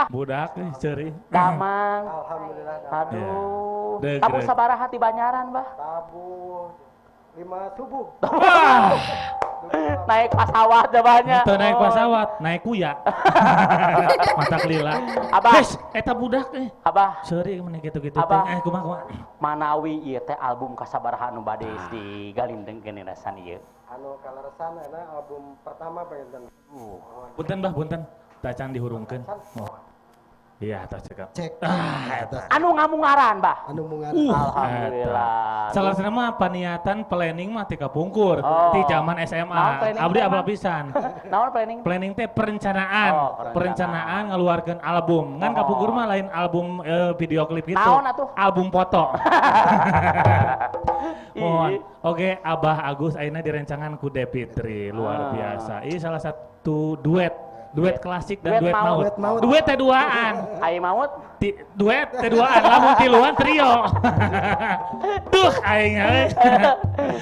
Bah? Budak ceuri. Damang. Alhamdulillah. Aduh. Tabuh sabaraha ti Banyaran, Bah? Tabuh 5 subuh. Naik pesawat jawabannya. Itu naik pesawat, naik kuya. Mata kelila. Abah. Eta budak Abah. Seuri meni gitu-gitu. Abah. Kumaha kumaha. Manawi ieu teh album kasabaraha anu bade digalindengkeun rasan ieu. Anu kaleresan eta album pertama panginten. Punten Bah, punten. Tacan dihurungkeun. Oh. Iya, tas cekap. Cek. Ah, eta. Anu ngamungaran, Bah. Anu mungaran. Alhamdulillah. Salah satu mah paniatan planning mah ti kapungkur, ti zaman SMA. Abdi apal pisan. Naon planning? Planning teh perencanaan. Oh, perencanaan ngaluarkeun album. Ngan kapungkur mah lain album video klip gitu. Naon atuh? Album foto. Mohon. Oke, Abah Agus ayeuna direncangan ku Devitri, luar biasa. Ini salah satu duet. Duet klasik dan duet maut. Duet teh duaan. Ai maut? Duet teh duaan, lamun tiluan trio. Duh aing euy.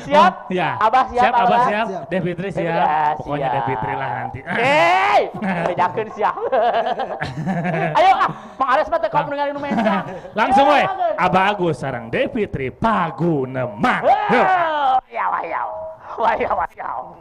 Siap? Ya. Abah siap, siap, Abah siap. Devitri siap. Pokoknya Devitri lah nanti. Hei, bejakeun siap. Ayo ah, Mang Ares mah teh kamu ningali nu mencang. Langsung we. Abah Agus sareng Devitri Paguneman. Ya wayau. Wayau wayau.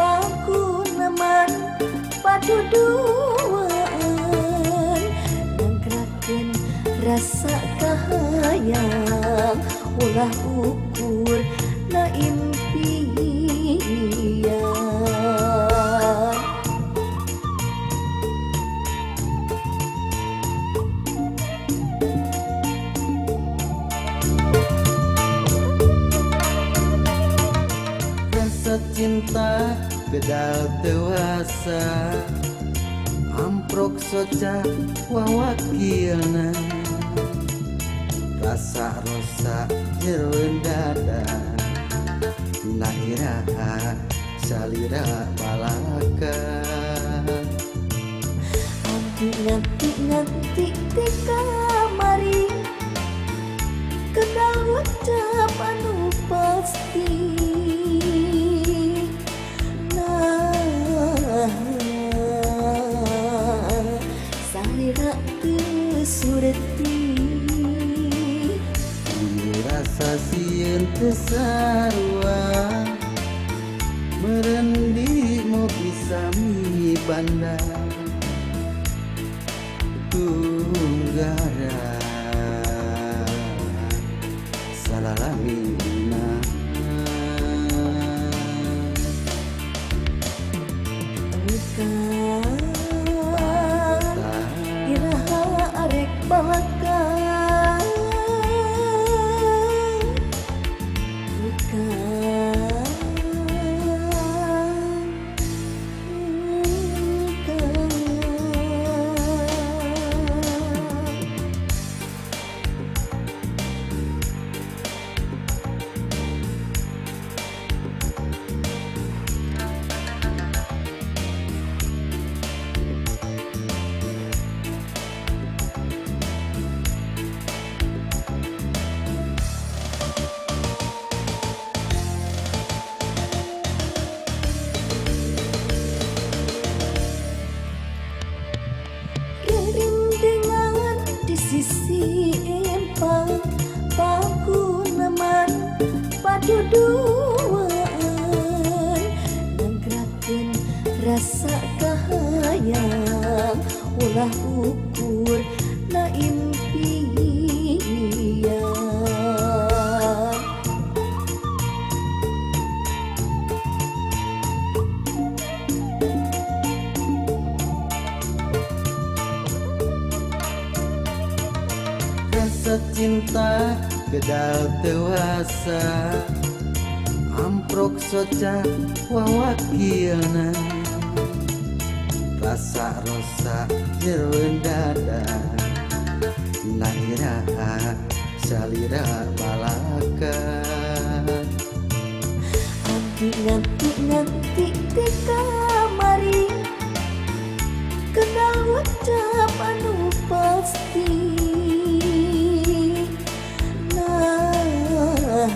Paguneman paduduan nangkrakeun rasa kahayang ulah ukur na impian. Rasa cinta bedal dewasa amprok soca wawakilna rasa rosa jeroen dada nairaha salira balaka nganti nganti ti kamari kenal ucap anu pasti. Salira teu surti rasa sieun teu sarua merendi mogi sami banda tunggara salalamina. Iraha arek balakan sisi empang Paguneman paduduan nangkrakeun rasa kahayang ulah ukur na impian. Rasa cinta gedal dewasa amprok soca wawakilna rasa rosa jeroen dada naira salira balakan Abdi nganti ti kamari kenal ucap anu pasti nah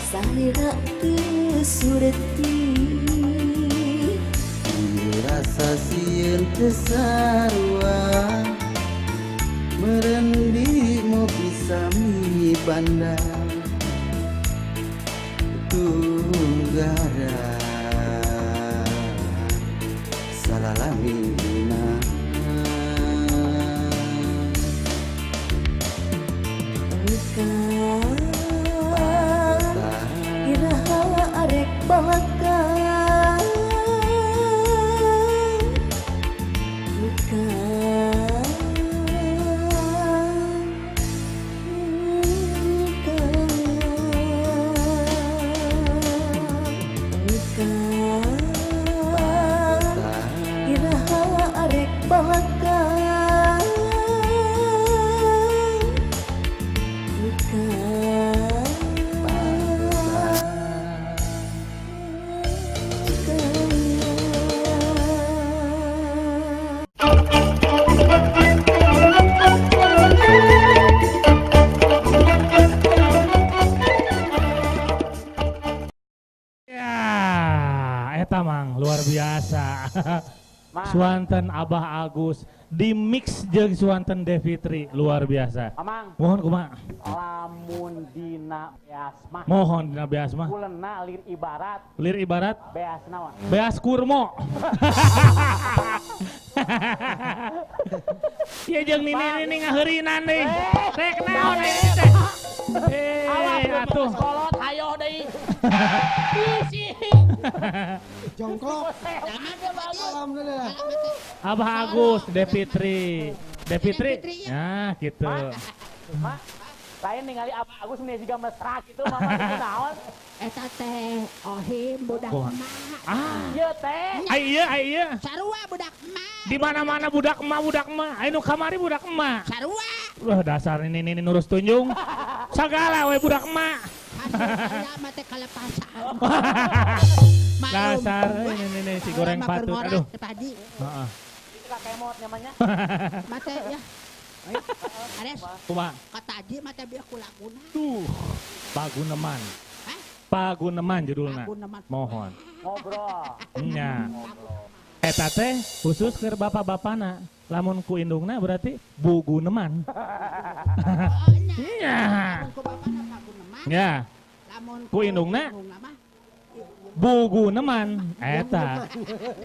salira teu surti rasa sieun teu sarua merendi mopi sami banda tunggara salalamina iraha arek balakan iraha arek balakan Ya, eta mang luar biasa. Suanten Abah Agus di mix jeung Suanten Devitri luar biasa. Amang, mohon kumaha? Lamun dina beas mah. Mohon dina beas mah. Kulena lir ibarat. Lir ibarat? Beas naon? Beas kurma. Ieu jeung nini-nini ngaheurinan deui. Rek naon ieu teh? Eh, atuh. Kolot hayo deui. Bisi. Jongkok. Alhamdulillah. Abah Agus, Devitri. Devitri. Nah, gitu. Mak, lain ningali Abah Agus nih juga mesra gitu, mama itu naon? Eta teh ohim budak emak. Ah. Ieu teh. Ai ieu, ai ieu. Sarua budak emak. Di mana-mana budak emak, budak emak. Ai nu kamari budak emak. Sarua. Wah, dasar ini nurus tunjung. Sagala we budak emak. Hasil mah teh kalepasan. Dasar ini si goreng patut. Aduh. Heeh. Itu kakemot namanya. Mate ya. Ares. Kumaha? Kata aji mate bieu kulaguna. Tuh. Paguneman. Hah? Paguneman judulna. Mohon. Ngobrol. Nya. Eta teh khusus keur bapak-bapana. Lamun ku indungna berarti buguneman. Nya. Lamun ku bapana paguneman. Nya. Lamun ku indungna Buguneman eta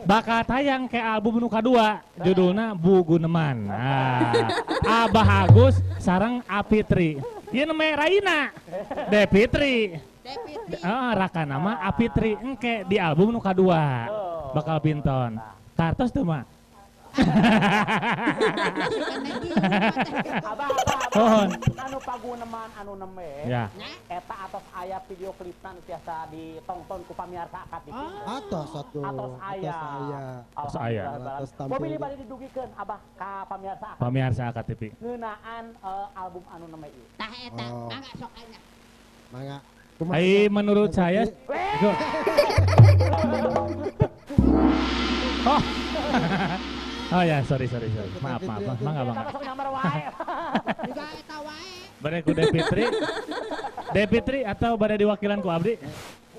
bakal tayang ke album nu kadua judulna Buguneman. Nah, Abah Agus sareng Apitri. Ieu neme Raina Devitri. Heeh, rakana mah Apitri engke di album nu kadua bakal pinton. Kartos teu mah. Abah, abah, anu paguneman anu neme ya. Eta atos aya video klipna nu tiasa ditonton ku pamiarsa akad di atos atuh atos aya atos aya mobil bade didugikeun abah ka pamiarsa akad pamiarsa akad TV ngeunaan album anu neme ieu tah eta mangga sok aya mangga ai menurut saya oh. Oh ya, sorry. Maaf. Mangga. Bade ku Devitri. Devitri atau bade diwakilan ku abdi?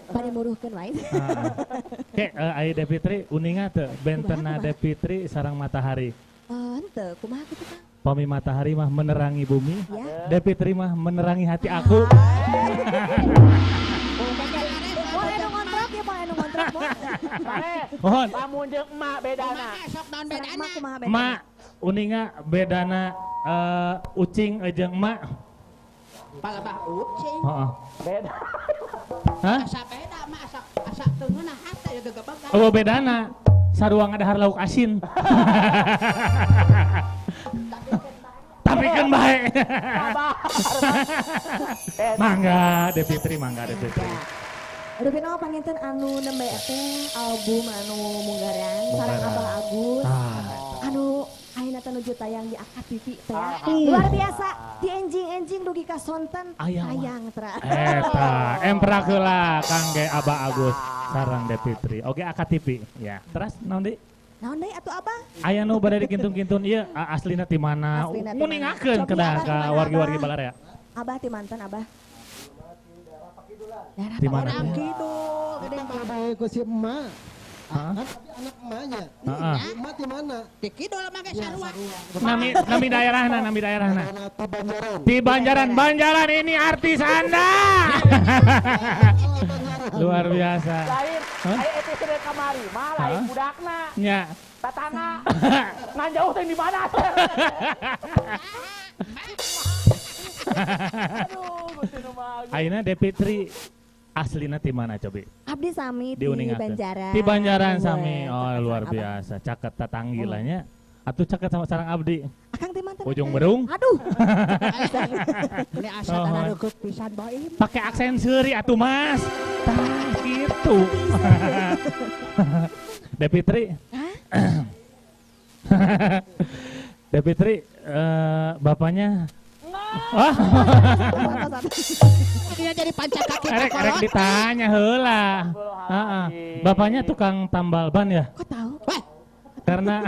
Bade muruhkeun wae. Oke, ai Devitri uninga teu bentena Devitri sareng matahari. Oh, henteu, kumaha kitu Kang? Pami matahari mah menerangi bumi, ya. Devitri mah menerangi hati aku. Mohon. Lamun jeung emak bedana. Sok naon bedana? Emak uninga bedana ucing jeung emak. Palebah ucing. Heeh. Beda. Hah? Asa beda mah asa asa teu ngeunah hate ya gegebegan. Oh bedana. Sarua ngadahar lauk asin. Pikeun bae. Sabar. Mangga Devitri, mangga Devitri. Rupina panginten anu nembe teh album anu munggaran sareng Munggaran. Abah Agus. Ah, Anu ayeuna teh nuju tayang di Aka TV teh ya. Luar biasa di enjing-enjing dugi ka sonten Aya mah. tayang tra. Eta, emprak heula kangge Abah Agus sareng Devitri. Oke AKTV ya. Terus naon deui? Naon deui atuh Abah? Aya nu bade dikintun-kintun ieu aslina ti mana? Aslina ti mana? Nguningakeun Cobi kedah Abah ka ti mana, wargi-wargi Abah? balarea. Abah ti mantan Abah. Daerah Ti mana? Orang kidul gede Bae ku si emak. Hah? Kan tapi anak emaknya. Heeh. Emak di mana? Di kidul mah ge sarua. Nami nami daerahna, nami daerahna. Karena di Banjaran. Di Banjaran, Banjaran ini artis Anda. Luar biasa. Lain, Hah? aya episode kamari mah lain Hah? budakna, Nya. tatangga. Ngan jauh teh di mana? Aduh, Gusti nu Maha Agung. Ayeuna Devitri aslina ti mana cobi? Abdi sami di Diuningakeun. Banjaran. Di Banjaran sami. Weh, Oh, caket luar sareng Abah. biasa. Caket tatanggi lah nya. Atuh caket sama sarang abdi. Akang ti mantan. Ujung Akang. Berung. Aduh. Ini asa Oh. tara pisan bae. Pakai aksen seuri atuh Mas. Tah gitu. Devitri. Devitri bapaknya Wah, Dia jadi pancakaki erek erek ditanya heula. Heeh. Bapaknya tukang tambal ban ya? Kok tahu? Wah, Karena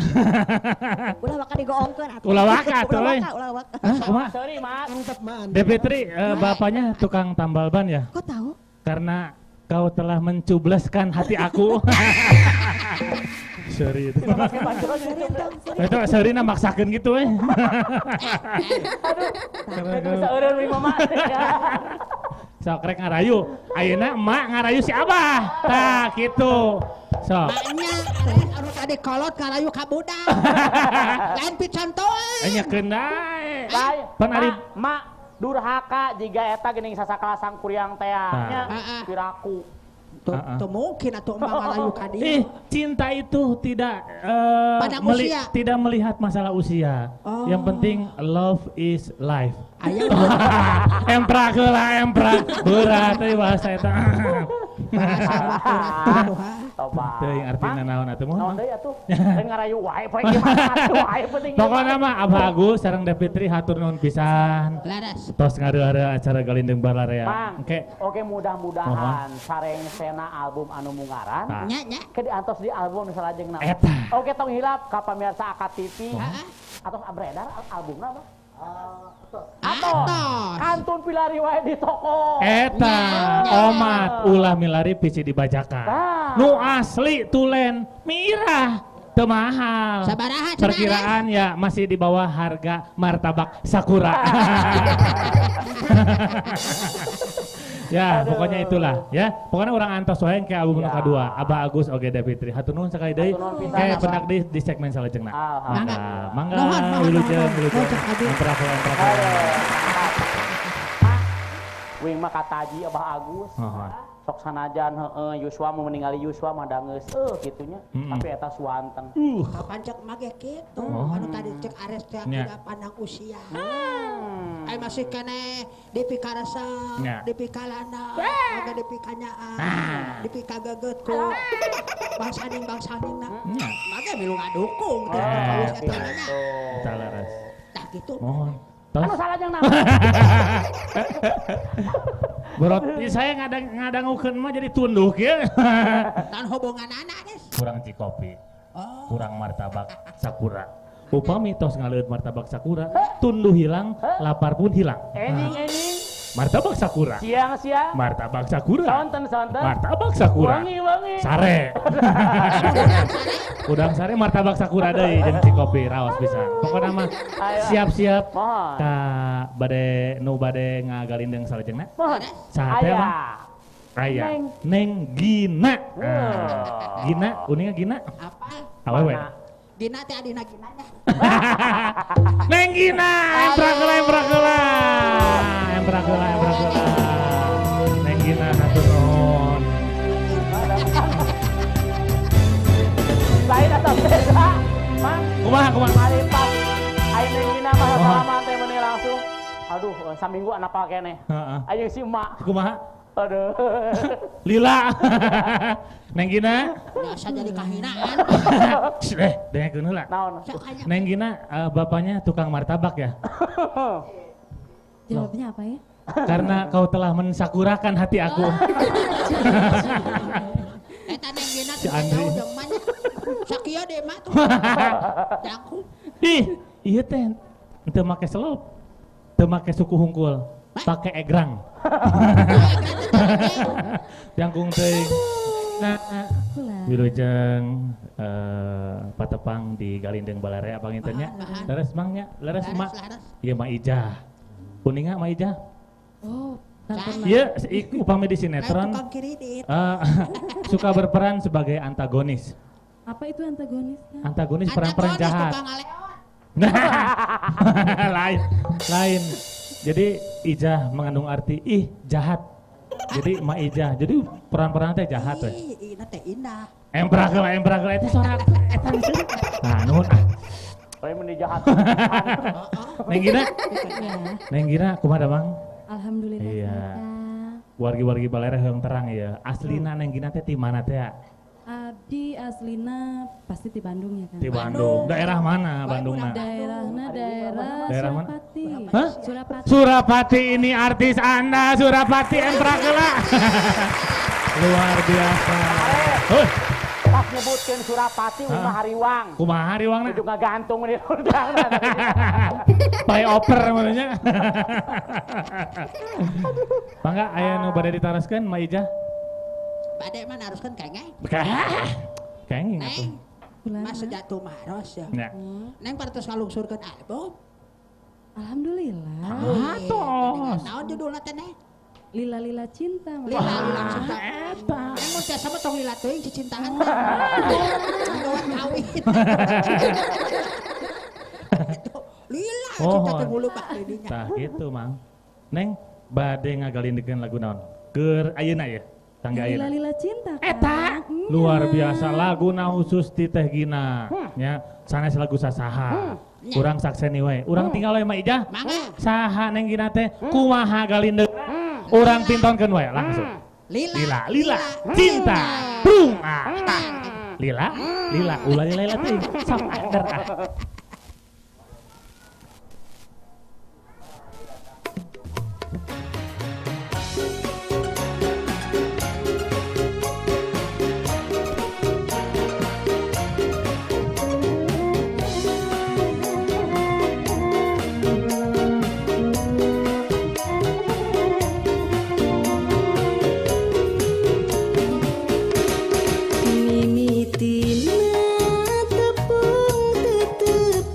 Ulah waka digoongkeun atuh. Ulah waka atuh, Ulah euy. waka, ulah waka. Hah, kumaha? Sorry, Mas. Mantap maan. Devitri, bapaknya tukang tambal ban ya? Kok tahu? Karena kau telah mencublaskan hati aku. Sorry itu. Pakai bantuan jadi Itu sorry na maksakeun gitu eh. Itu bisa eureun we mama. Sok rek ngarayu. Ayeuna emak ngarayu si Abah. Tah gitu. Sok. maknya Ares anu tadi kolot ngarayu ka budak. Lain picontoan. Nya keun dae. Lain. Pan ari Mak durhaka jiga eta geuning sasakala sangkuriang teh nya. Heeh. Piraku. Tuh, Heeh. tuh mungkin atuh emak ngarayu ka dieu. Ih, cinta itu tidak Pandang usia. tidak melihat masalah usia. Oh. Yang penting love is life. Aya Emprak heula emprak. Berat euy bahasa eta. bahasa mah Tuhan. Toba. Teuing artina naon atuh Naon mah. deui atuh? Lain ngarayu wae poe ieu mah atuh wae penting. Pokokna mah Abah Agus sareng Devitri hatur nuhun pisan. Laras. Tos ngareureuh acara Galindeng Balarea. Mang. Oke. Oke mudah-mudahan sareng sena album anu munggaran. Tah. Nya nya. Ke diantos di album nu salajengna. Eta. Oke tong hilap ka pamirsa AKTV. Heeh. Atos beredar albumna apa? Atos. Kantun pilari wae di toko. Eta omat ulah milari pisi dibajakan. Tah. Nu asli tulen mirah teu mahal. Sabaraha cenah, Perkiraan ya masih di bawah harga martabak Sakura. Ya, Aduh. pokoknya itulah ya. Pokoknya orang antos wae ke album nu Ya. kadua, Abah Agus oge Devitri. Hatur nuhun sekali deui. Hatur nuhun pisan, Ke Abah. pendak di segmen salajengna. Alhamdulillah. Mangga, mangga, Nuhun, nuhun, wilujeng, nuhun. wilujeng. Nuhun, Abdi. Emprak, emprak. Aduh, mantap. Wing mah kataji Abah Agus. Nuhun. Sok sanajan heeh Yuswa mau meninggali Yuswa mah dangeus kitu nya. Tapi eta suanten. Kapan cek mah ge kitu. Oh. Anu tadi cek Ares teh Nya. tidak pandang usia. Ai masih keneh dipikaresep, Nya. dipikalana, oge dipikanyaah, dipikageget ku bangsaning-bangsaningna. Nya. Mah ge milu ngadukung teh Eh, halus eta mah nya. Eta leres. Tah kitu. Mohon. Tos. Anu salajengna. Berot, saya ngadangukeun mah jadi tunduh kieu. Naon hubunganana Des? Kurang cikopi, Oh. kurang martabak Sakura. Upami tos ngaleueut martabak Sakura, tunduh hilang, lapar pun hilang. Enjing-enjing, Martabak Sakura. siang-siang, Martabak Sakura. sonten-sonten, Martabak Sakura. wangi-wangi. Sare. Udang sare martabak Sakura deui jeung cikopi raos pisan. Pokona mah Ayo. siap-siap Mohon. ka bade nu bade ngagalindeng salajengna. Mohon. Saha teh, Aya. Bang? Aya. Neng. Neng Gina. Nah, Gina, uninga Gina. Apa? Awewe. Mana? Gina teh adina ginanya. Neng Gina, emprak heula, emprak heula. Emprak heula, emprak heula. Neng Gina hatur nuhun. Lain atau beda. Mang, Kumaha kumaha? mari pas. Ayo Neng Gina mah Mohon. salaman teh. Aduh, saminggu anak keneh. Heeh. Ayo si emak. Kumaha? Aduh. Lila. Neng Gina. Biasa jadi kahinaan. Dengekeun heula. Naon? Neng Gina bapaknya tukang martabak ya? Jawabnya apa ya? Karena kau telah mensakurakan hati aku. Eta Neng Gina Si Andri. jauh jeung mah. Sakieu deh mah tuh. Jangkung. Ih, iya teh teu make selop. Teu make suku hungkul, pake egrang. Jangkung teuing. Nah, wilujeng patepang di Galindeng Balarea pangintennya. Leres mang nya, leres mak. Ieu mah Ijah. Kuninga mah Ijah. Oh, iya, upami di sinetron. Suka berperan sebagai antagonis. Apa itu antagonis? Antagonis peran-peran jahat. Nah, lain, lain. Jadi Ijah mengandung arti ih jahat. Jadi Ma Ijah, jadi peran-peran teh jahat we. Ih, teh indah. Emprak heula eta sora eta. Nah, nuhun ah. Lain mun jahat. Neng Gina. Neng Gina kumaha damang? Alhamdulillah. Iya. Wargi-wargi Balere hoyong terang ya. Aslina Neng Gina teh ti mana teh? Abdi aslina pasti di Bandung ya kan. Di Bandung. Daerah mana Bandungna? Daerahna daerah Daerah mana? Surapati. Hah? Surapati. Surapati ini artis Anda, Surapati Emprakela. Luar biasa. Hoi. Pas nyebutkeun Surapati kumaha hariwang. Kumaha hariwangna? Ujung ngagantung di undang. Play oper maksudnya. Mangga aya nu bade ditaroskeun Ma Ijah? Bade mah naroskeun kengeng. Kengeng atuh. Mas sejatuh maros ya. Neng parantos ngalungsurkeun album. Alhamdulillah. Atos. Naon judulna teh Neng? Lila-lila cinta. Lila-lila cinta. Eta. Neng mun tiasa mah tong lila teuing cicintaan. Tong kawin. Lila cinta teh mulubah di dinya. Tah kitu Mang. Neng bade ngagalindekeun lagu naon? Keur ayeuna ya. Lila-lila cinta. Eta luar biasa laguna khusus ti Teh Gina nya sanes lagu sasaha. Urang sakseni we. Urang tinggal we Ma Ijah. Saha Neng Gina teh kumaha galindeuk. Urang pintonkeun we langsung. Lila lila cinta. Brung ah. Lila lila ulah lila lila teuing. Sok anger ah. Mimitina tepung tetep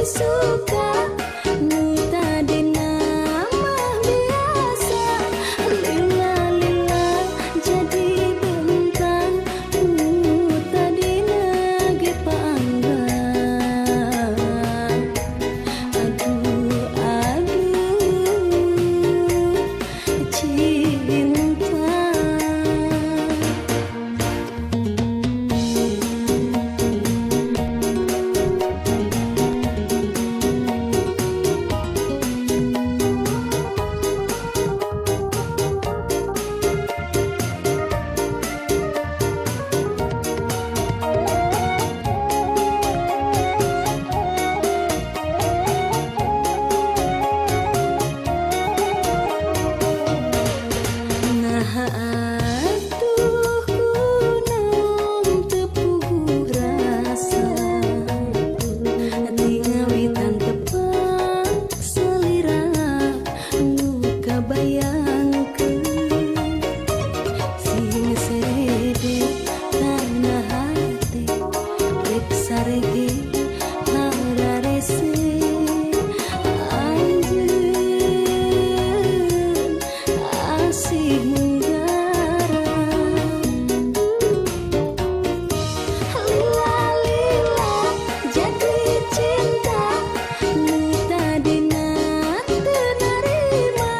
suka nu tadina mah biasa. Masih munggaran. Lila-lila jadi cinta nu tadina teu narima.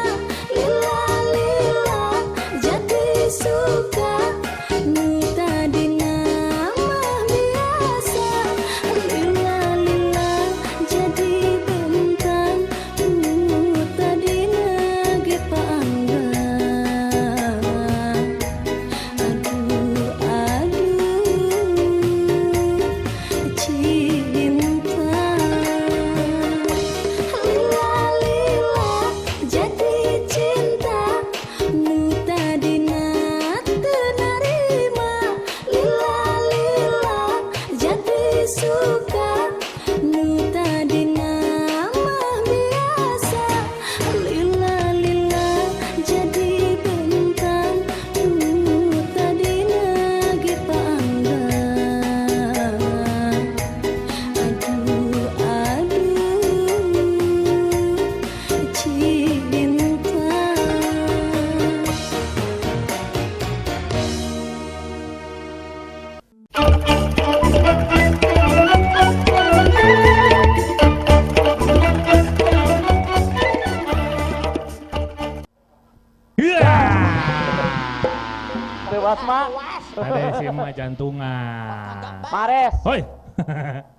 Lila-lila jadi suka nu tadina mah biasa. Lila-lila jadi bentang nu tadina ge paanggang. Aduh aduh cinta. Lila-lila jadi cinta nu tadina teu narima. Lila-lila jadi suka nu tadina mah biasa. Lila-lila jadi bentang nu tadina ge paanggang. Aduh aduh cinta. Iya. Bebas mak. Ada si emak jantungan. Mares. Hoi.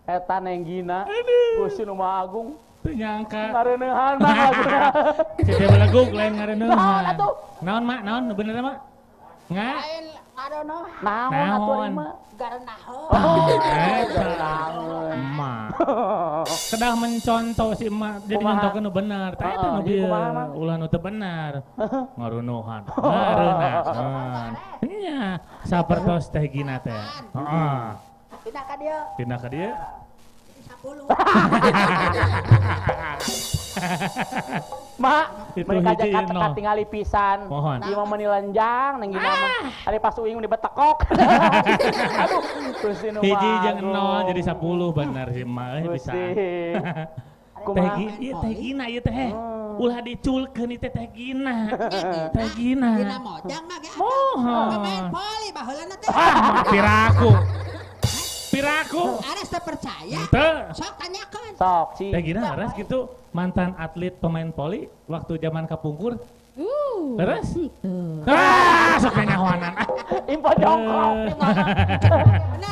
Eta Neng Gina. Gusti nu Maha Agung. Teu nyangka. Ngareuneuhan mah laguna. Si teh belegug lain ngareuneuhan. Naon atuh? Naon mak? Naon nu bener mak? Nga? Lain arono Naon atuh Naon? mah? garanaho. Eta. Emak. Kedah mencontoh si emak jadi Kumaha? nyontokeun nu bener. Tah eta Heeh, nu jadi bieu kumaha, Mang? ulah nu teu bener. Ngarunuhan. Ngareuneuhan. Nya, sapertos teh Gina teh. Heeh. Pindah ka dieu. Pindah ka dieu. 10. Mak, Itu mereka hiji aja nol. katingali pisan. Mohon. Ieu mah meuni lenjang Neng Gina mah. Ari pas uing meuni betekok. Aduh, Gusti nu Hiji Maha jeung nol Agung. jadi 10 bener si emak euy bisa. Gusti. Teh Kumaha? Gina, ieu teh Gina ieu teh. Ulah diculkeun ieu teh teh Gina. Teh Gina. Dina mojang mah ge. Mohon. Pemain voli baheulana teh. Ah, piraku. Piraku. Ares teu percaya. Teu. Sok tanyakeun. Sok si. Teh Gina leres gitu mantan atlet pemain voli waktu zaman kapungkur. Leres? Henteu. Ah, sok nyahoanan. Ah. Info jongkok.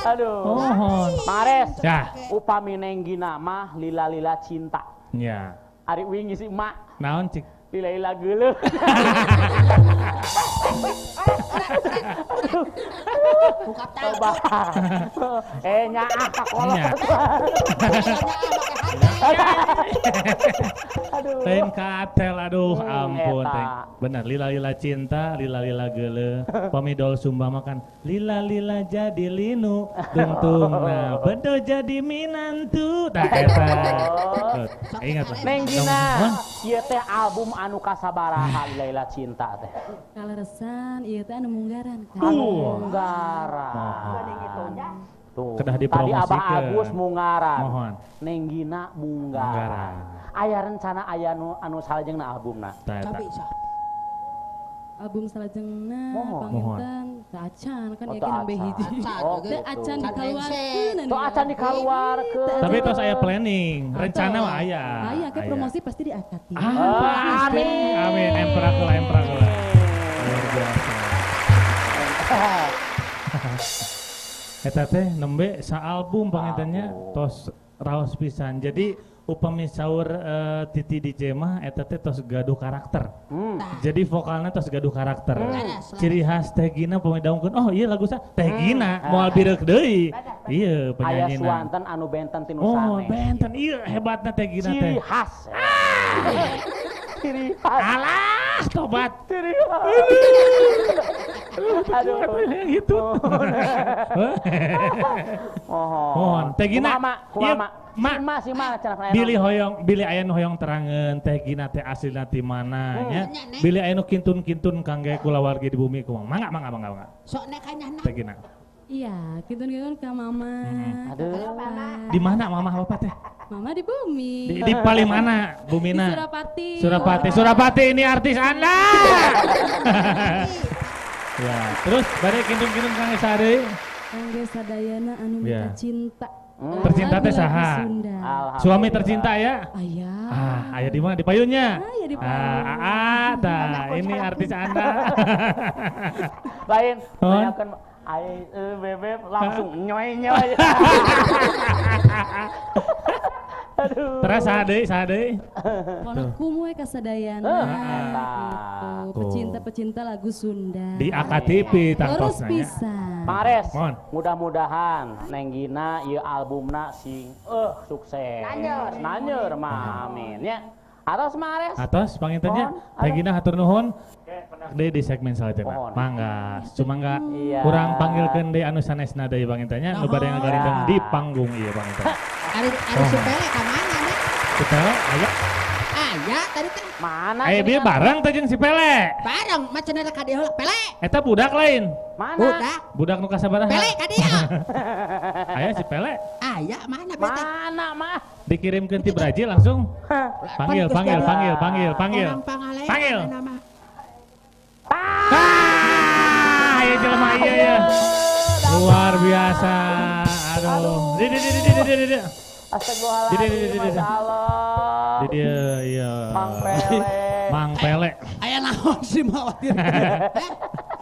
Aduh. Mohon. Mares. Ya. Upami Neng Gina mah lila-lila cinta. Ya. Ari uing ngisi emak Naon cik? lila-lila geuleuh. Buka tangan. Coba. Eh nyaah ka kolot. Nya. Aduh. Lain katel aduh ampun eta. teh. Bener lila-lila cinta, lila-lila geuleuh. Pamidol Sumba makan lila-lila jadi linu, tungtungna bedo jadi minantu. Tah eta. Tuh, Ingat lah. Neng Gina, Mohon. ieu teh album anu kasabaraha lila-lila cinta teh. Kaleresan ieu teh anu munggaran kan. Anu munggaran. Tuh. Kedah Tadi Abah dipromosikeun. Agus munggaran. Mohon. Neng Gina munggaran. Munggaran. Aya rencana aya nu anu salajengna albumna. Tah eta. Cobi sok. Album salajengna Mohon. panginten teu acan kan Oh, ieu teu ge nembe acan. hiji. Oh, Teu acan Can dikaluarkeun anu Tuh acan dikaluarkeun. Tapi tos aya planning, rencana mah aya. Aya ke promosi pasti diakati. Ah, Ah, pasti. amin. Amin, emprak lah, emprak lah. Luar biasa. Eta teh nembe saalbum pangintennya tos raos pisan. Jadi upami saur Titi DJ mah eta teh tos gaduh karakter. Jadi vokalnya tos gaduh karakter. Ciri khas Teh Gina upami daungkeun, oh iya lagu sa Teh Gina moal bireuk deui. Iya Aya penyanyina. suanten anu benten tinu Oh, sanes. benten iya hebatna Teh Gina Ciri teh. khas. Ciri khas. Alah, tobat. Ciri khas. Aduh. Gitu. Mohon. Mohon. Teh Gina. Kumaha, Mak? Kumaha, Ieu, Mak? Mak. Si Ma, si Ma cenah aya Billy hoyong, Billy aya nu hoyong terangeun Teh Gina teh aslina ti mana nya. Nya, Nek. Billy aya nu kintun-kintun kangge kulawargi di bumi kumaha. Mangga mangga mangga mangga. Sok nek kanyahna. Teh Gina. Iya, kintun-kintun ka mama. Aduh. Di mana mama bapak teh? Mama di bumi. Di paling mana Di bumina? Surapati. Surapati. Surapati ini artis Anda. Ya, terus bade kintun-kintun kang saha deui? Kangge sadayana anu Ya. minta cinta. Tercinta teh Lagu-lagu saha? Sunda. Suami tercinta ya? Aya. Ah, aya di mana? Di payunnya. Aya di payun. Ah, ah, tah, ini artis Anda. Lain, Hon? bayangkan ai bebek langsung nyoy nyoy. Aduh. Terus saha deui, saha deui? Pokona kumoy ka sadayana. Eta. Gitu. Pecinta-pecinta lagu Sunda. Di AKTV Terus tangtosna nya. pisan. Mang Ares, Mohon. mudah-mudahan Neng Gina ieu albumna sing sukses. Nanyer. Nanyer mah amin ya. Atos Mang Ares. Atos pangintennya Mohon. Teh Gina hatur nuhun. Deui di segmen selanjutnya. Mohon. Mangga, sumangga Iya. kurang panggilkeun deui anu sanesna deui pangintennya nu bade ngagarindeng di panggung ieu panginten. Ari ari si Pele ka mana nih? Si Pele aya. Aya tadi teh Mana? Aya bieu bareng teh jeung si Pele. bareng mah cenah ka dieu heula Pele. Eta budak lain. Mana? Budak Budak nu kasabaraha. Pele ka dieu. Aya si Pele Aya mana beta? Mana mah? dikirimkeun ti Brazil langsung. Panggil, panggil, panggil, panggil, panggil. Orang pangalean Panggil. nama. Ah, ieu jelema ieu ya. Luar biasa. Aduh. Di di di di di di di. Astagfirullahaladzim, Di, di, di, di, di. Masya Allah. Di dia iya. Mang Pele. Mang Pele. Aya naon sih mah watir.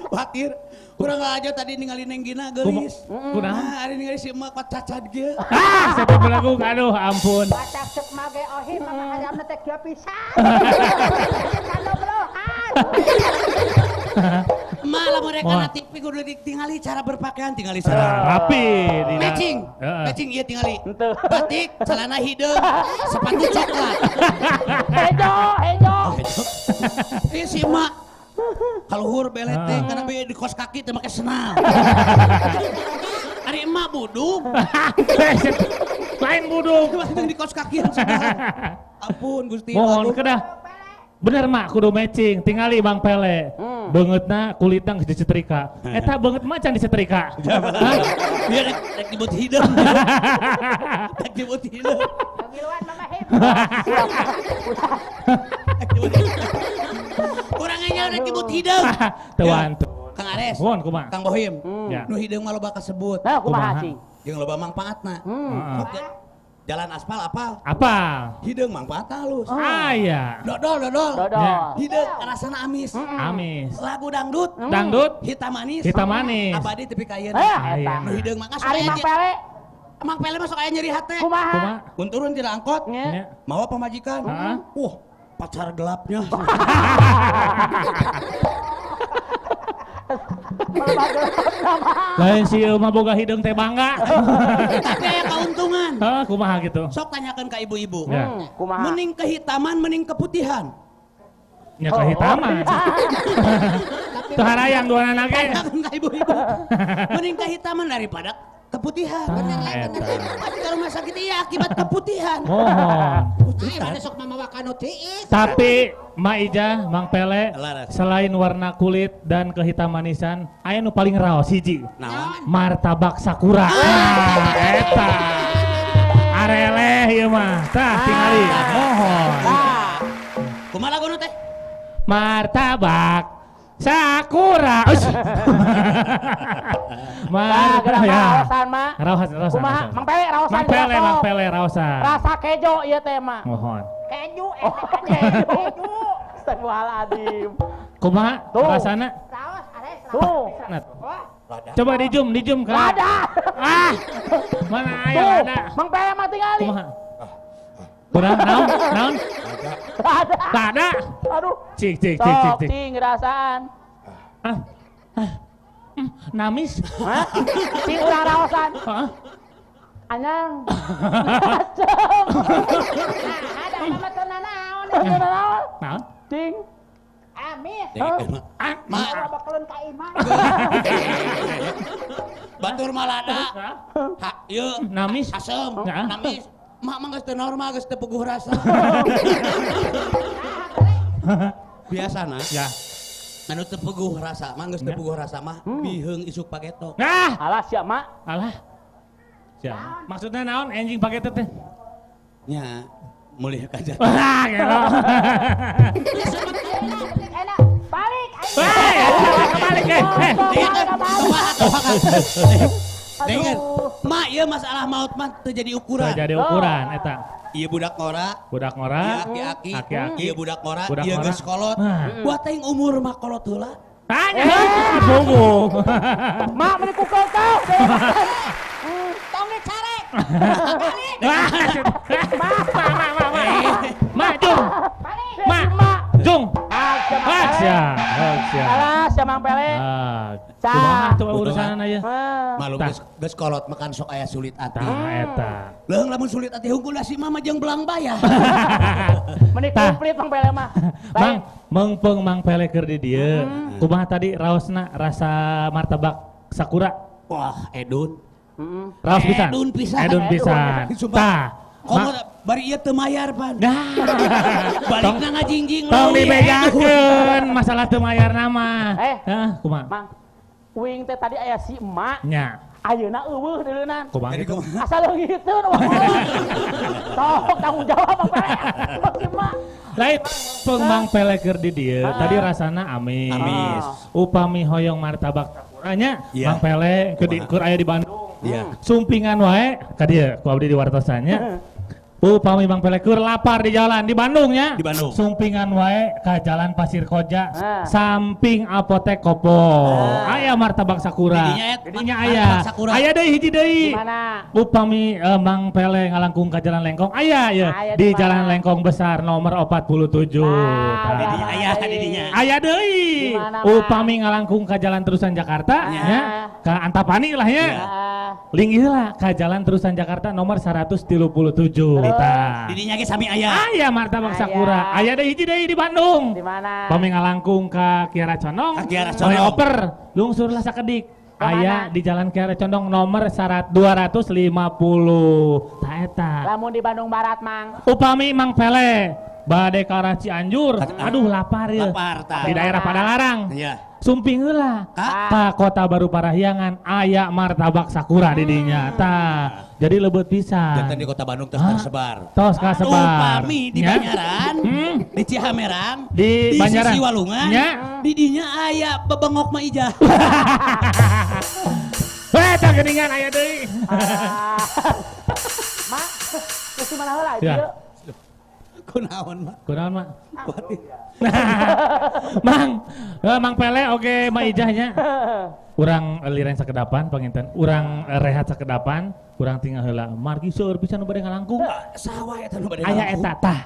Watir. Kurang aja tadi ningali Neng Gina geulis. Kunaon? Nah, ari ningali si emak kok cacat ge. Ah, saya belagu aduh ampun. Batak cek mage ohi maka hayamna teh kieu pisan. Kanoblohan. Malah mereka Mohon. na TV kudu ditingali cara berpakaian tingali cara. Rapi di Matching, Heeh. matching iya tingali. Henteu. Batik, celana hideung, sepatu coklat. Hejo, hejo. Iya si emak. Kaluhur belet teh Ah. karena be di kos kaki teh make senal. Ari emak buduk, Lain buduk. langsung di kos kaki yang senal. Ampun Gusti. Mohon Agung. kedah. Bener mak kudu matching, tingali Bang Pele. Beungeutna kulitna geus disetrika. Eta beungeut mah can disetrika. Hah? Dia rek rek dibut hideung. Rek dibut hideung. Ngiluan mama him. Rek dibut hideung. Urang engel rek dibut hideung. Teu antu. Kang Ares. Mohon kumaha? Kang Bohim. Ya. Nu hideung mah loba kasebut. Nah, kumaha Kumaha? cing? Jeung loba mangpaatna. Heeh. Sok jalan aspal apal. Apa? Hideung mangpaat halus. Ah iya. Dodol dodol. Dodol. Ya. Hideung rasana amis. Amis. Lagu dangdut. Dangdut Hitam manis. hitam manis. Abadi tepi ka ayeuna. Eh, Ah, eta. iya. Nu hideung mah sok Ari aya Mang Pele, Mang Pele mah sok aya nyeri hate. kumaha? Kumaha? Mun turun tidak angkot, Nya. Nya. mawa pamajikan. Heeh. Wah, pacar gelapnya. Lain si ieu mah boga hideung teh bangga. Tapi aya kauntungan. Hah, kumaha gitu? Sok tanyakan ke ibu-ibu. Ya. Kumaha? Mending kehitaman, mending keputihan. Nya kehitaman. Teu harayang dua anak ge. Tanyakan ke ibu-ibu. Mending kehitaman daripada keputihan. Bener lah, Bener. Pasti ke rumah sakit iya akibat keputihan. Mohon. Ai mana sok mamawa kanu tiis. Tapi Ma Ijah, Mang Pele, Laras. selain warna kulit dan kehitamanisan, aya nu paling raos hiji. Naon? Martabak Sakura. Ah, eta. Areleh ieu mah. Tah tingali. Mohon. Kumaha laguna teh? Martabak Sakura. Ush. Nah, geura Martabak mah ya. raosan mah. Raosan, raosan. Kumaha? raosan. Mang Pele raosan. Mang Pele, geura Mang sok. Pele raosan. Rasa kejo ieu teh mah. Mohon. Keju Oh, eta keju. keju. Astagfirullahaladzim. Kumaha Tuh. rasana? Raos Ares raos. Tuh. Nah, Wah, Coba di zoom, di zoom kan. Lada. Ah. Mana aya Tuh, lada? Mang Pele mah tingali. Kumaha? Kurang naon? Naon? Lada. Lada. Aduh. Cik cik cik cik Sok cik. cing rasaan. Ah. Ah. Namis. Hah? Cing urang raosan. Hah? Anyang. nah ada mama teu nanaon. Teu nanaon. Naon? Cing. Amis. Ah. Ma, Bakelun ka imah. batur malada. Ha, ieu Namis. asem, Nah. namis. Mak mah geus teu normal, geus teu puguh rasa. Biasana Ya. anu teu puguh rasa mah geus teu puguh rasa mah biheung isuk pageto. Nah, Alah sia mak. alah. Siap. Maksudnya naon anjing pakai teh? Nya mulih ka jati. Wah, gelo. Enak, balik. Wah. Eh, Dengar, mak ieu masalah maut mah teu jadi ukuran. Teu jadi ukuran eta. Ieu budak ngora, Budak ngora, ieu aki-aki, aki-aki. ieu budak ngora, Budak ieu ngora. geus kolot. Nah. Buat teuing umur mah kolot heula. Tanya, bogo. Mak meni kukul tau. Tong dicarek. Wah, mak, mak, mak, mak. Mak, jung. Mak, jung. Ah, sia, ah, sia. Alah, sia Mang Pele. Ah, Cah. kumaha tuh urusan aya? Malum Tah. geus kolot makan sok aya sulit ati. Tah eta. Leuheung lamun sulit ati hungkul da si mama jeung belang bayah. Meni Tah. komplit Mang Pele mah. Mang, mengpeung Mang Pele keur di dieu. Kumaha tadi raosna rasa martabak sakura? Wah, edun. Raos pisan. Edun pisan. Edun pisan. Sumpah. Tah. Komo Ma- bari ieu teu mayar pan. Nah. Balikna ngajingjing Tong leuwih, edun. dibejakeun masalah teu mayar nama. Eh. Hah, kumaha? Mang, uing teh tadi aya si emak. Nya. Ayeuna eueuh deuleunan. Kumaha Jadi gitu? kumaha? Asal gitu nu Sok tanggung jawab Mang Pele. Si emak. Lain peng Mang Pele keur di dieu, tadi rasana amis. Amis. Upami hoyong martabak sakura nya, Iya. Mang Pele keur di keur aya di Bandung. Iya. Sumpingan wae ka dieu ku abdi di wartosannya. Upami Mang Pele keur lapar di jalan di Bandung nya. Di Bandung. Sumpingan wae ka Jalan Pasir Koja Ah. samping apotek Kopo. Aya martabak sakura. Didinya aya Didinya aya. martabak sakura. Aya deui hiji deui. Di mana? Upami Mang Pele ngalangkung ka Jalan Lengkong aya ya Aya di di mana? Jalan Lengkong Besar nomor 47. Ah, Tah. Didinya aya didinya. Aya deui. Di mana, Mang? Upami ngalangkung ka Jalan Terusan Jakarta nya ka Antapani lah nya. Ah. Linggih lah ka Jalan Terusan Jakarta nomor 137. Tah. Didinya ge sami aya. Aya martabak Aya. sakura. Aya deui hiji deui di Bandung. Di mana? Pami ngalangkung ka Kiara Condong. Ka Kiara Condong. Oper, lungsurlah sakedik. Kemana? Aya di Jalan Kiara Condong nomor 250. Tah eta. Lamun di Bandung Barat, Mang. Upami Mang Pele bade ka arah Cianjur. Aduh lapar ya. Lapar tah. Di daerah Padalarang. Iya. Sumping heula. Ka? Ka Kota Baru Parahyangan aya martabak sakura di dinya. Tah. Jadi lebeut pisan. Jantan di Kota Bandung terus Ah. tersebar. Tos kasebar. Upami di Nya. Banjaran, di Cihamerang, Di Banjaran. sisi Walungan, Nya. di dinya aya bebengok mah ijah. Weh, tah geuningan aya deui. Mak, geus di mana heula Ya. ieu? Kunaon mah? Kunaon, Mak? Mang, Mang Pele oke Mak Ijahnya. Urang liren sakedapan panginten, urang rehat sakedapan, urang tinggal heula. Margi seueur pisan nu bade ngalangkung. Sawah eta nu bade Aya ngalangkung. eta tah.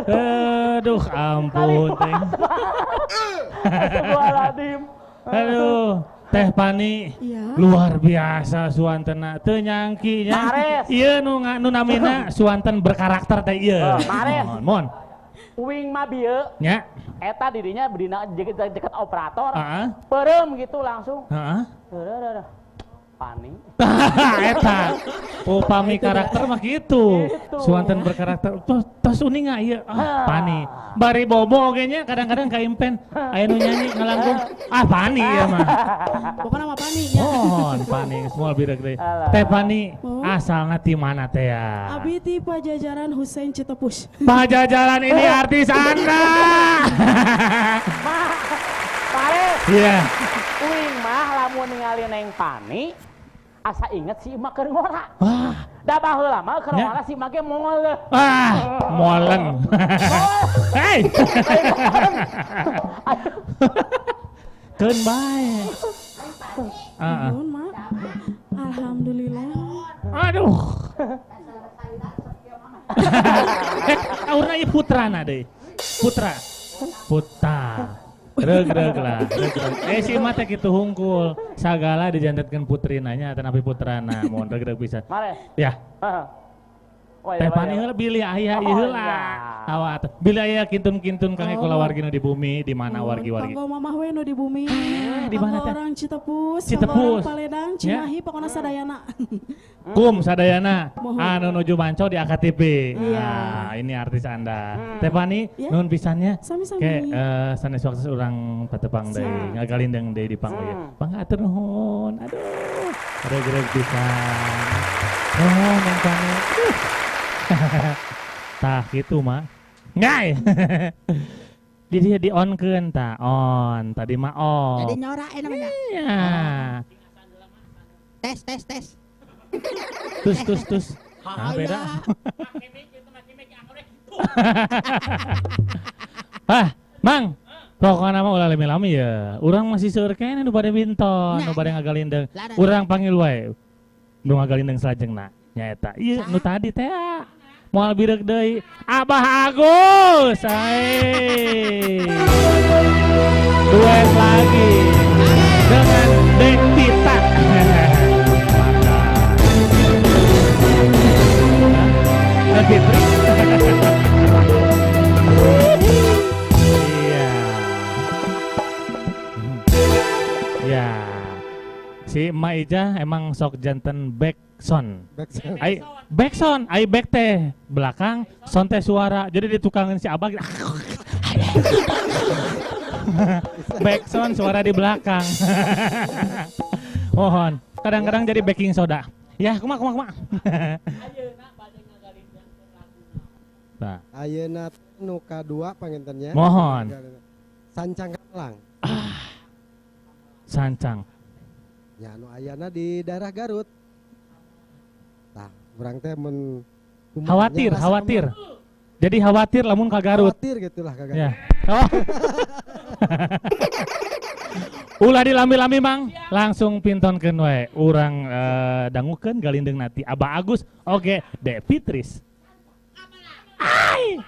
Aduh, ampun teh. Aduh, Teh Pani. Iya. Luar biasa suantena teu nyangki nya. Ieu nu namina suanten berkarakter teh ieu. Mares. Mohon. Uing mah bieu. Nya. Eta dirinya berdina deket operator. Heeh. Peureum gitu langsung. Heeh. Pani. Eta. Upami karakter mah gitu. Suanten berkarakter. Tos uninga ieu. Ah, Pani. Bari bobo oge nya kadang-kadang ka impen aya nu nyanyi ngalangkung. Ah, Pani ieu mah. Pokona mah Pani nya. Mohon Pani semua lebih deui. Teh Pani asalna ti mana teh ya? Abi ti Pajajaran Husein Citepus. Pajajaran ini artis Anda. Pare. Iya. Uing mah lamun ningali Neng Pani asa inget si Ima keur ngora. Wah. Da baheula mah keur ngora si Ima ge mongol. Ah, molen. Hei. Keun bae. Heeh. Nuhun, Mak. Alhamdulillah. Aduh. Aurna ieu putrana deui. Putra. Putra. Reug-reug lah, reug-reug. Si Ima teh kitu hungkul. Sagala dijantetkeun putrina nya atanapi putrana, mun reug-reug pisan. Mare. Ya. Teh Pani heula bilih aya ieu heula. Awat. Bilih aya kintun-kintun kangge kulawargi nu di bumi, di mana wargi-wargi. Kanggo mamah we nu di bumi. Di mana teh? Orang Citepus, Citepus. Orang Paledang, Cimahi, pokona sadayana. Kum sadayana anu nuju manco di AKTP. Iya. Nah, ini artis Anda. Teh Pani, nuhun pisannya. Sami-sami. Ke sanes waktu urang patepang deui, ngagalindeng deui di panggung ieu. Mangga atur nuhun. Aduh. Reug-reug pisan. Nuhun Neng Pani. Tah gitu mah. Ngai. Jadi di on keun tah, on. Tadi mah off. Jadi nyora namanya. Iya. Tes tes tes. Tus tus tus. Nah, beda. Ah, Mang. Pokokna mah ulah lami-lami ya. Urang masih seueur keneh nu bade binton, nu bade ngagalindeng. Urang panggil wae. Nu ngagalindeng salajengna. Nyaeta. Ieu nu tadi teh. Moal bireuk deui. Abah Agus. Hai. Duet lagi dengan Dek Tita. Dek Fitri. Iya. Ya. Si Emak Ijah emang sok janten backsound. Ai backsound, ai back teh belakang, sound teh suara. Jadi ditukangin si Abah. Backsound suara di belakang. Mohon. Kadang-kadang jadi baking soda. Ya, kumaha kumaha kumaha. Nah. Ayeuna nu kadua pangintennya. Mohon. Sancang Kamelang. Ah. Sancang. Ya nu ayana di daerah Garut. Tah, urang teh mun khawatir, khawatir. Jadi khawatir lamun ka Garut. Khawatir gitulah ka Garut. Ya. Oh. Ulah dilami-lami Mang, langsung pintonkeun we. Urang dangukeun galindeng nati Abah Agus, oke, Dek Fitris. Ai.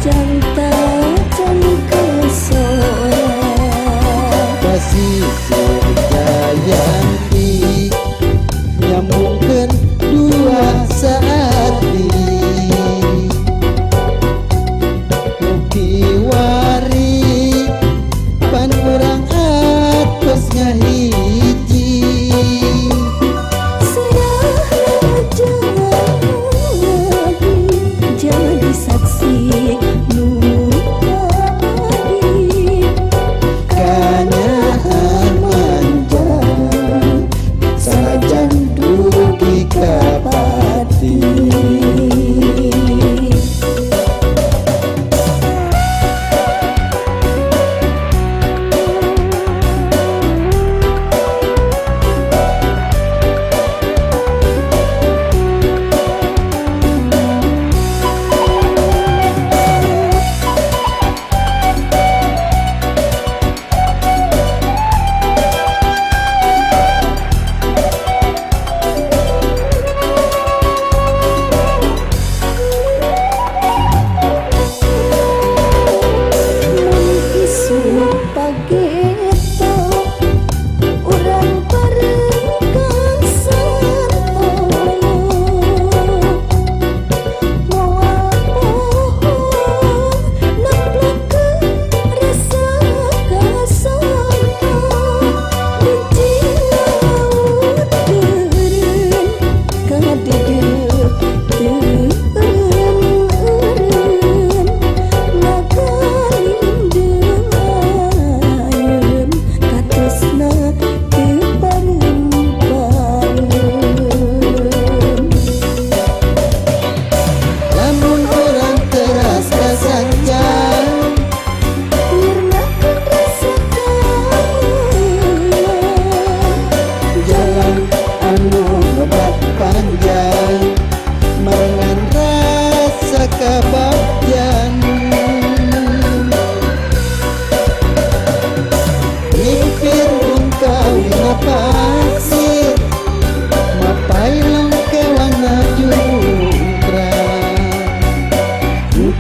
Sapanjang tacan kesora Pasisir Jayanti nyambungkeun dua saati Mukiwari pan urang atos ngahiji Jadi saksi nu abadi Kanyahan manjang sanajan dugi ka pati. Mun isuk pageto urang bareng ka Santolo moal poho nemplokkeun rasa kasonto di laut beureum kadeudeuh teu eureun-eureun ngagalindung ayeun katresna teu pareum-pareum. Lamun urang teras kasanjang Nyirnakeun rasa kaula jalan anu ngebat panjang marengan rasa kabagjan Mimpir kawin pasir mapai lengkewana jungkra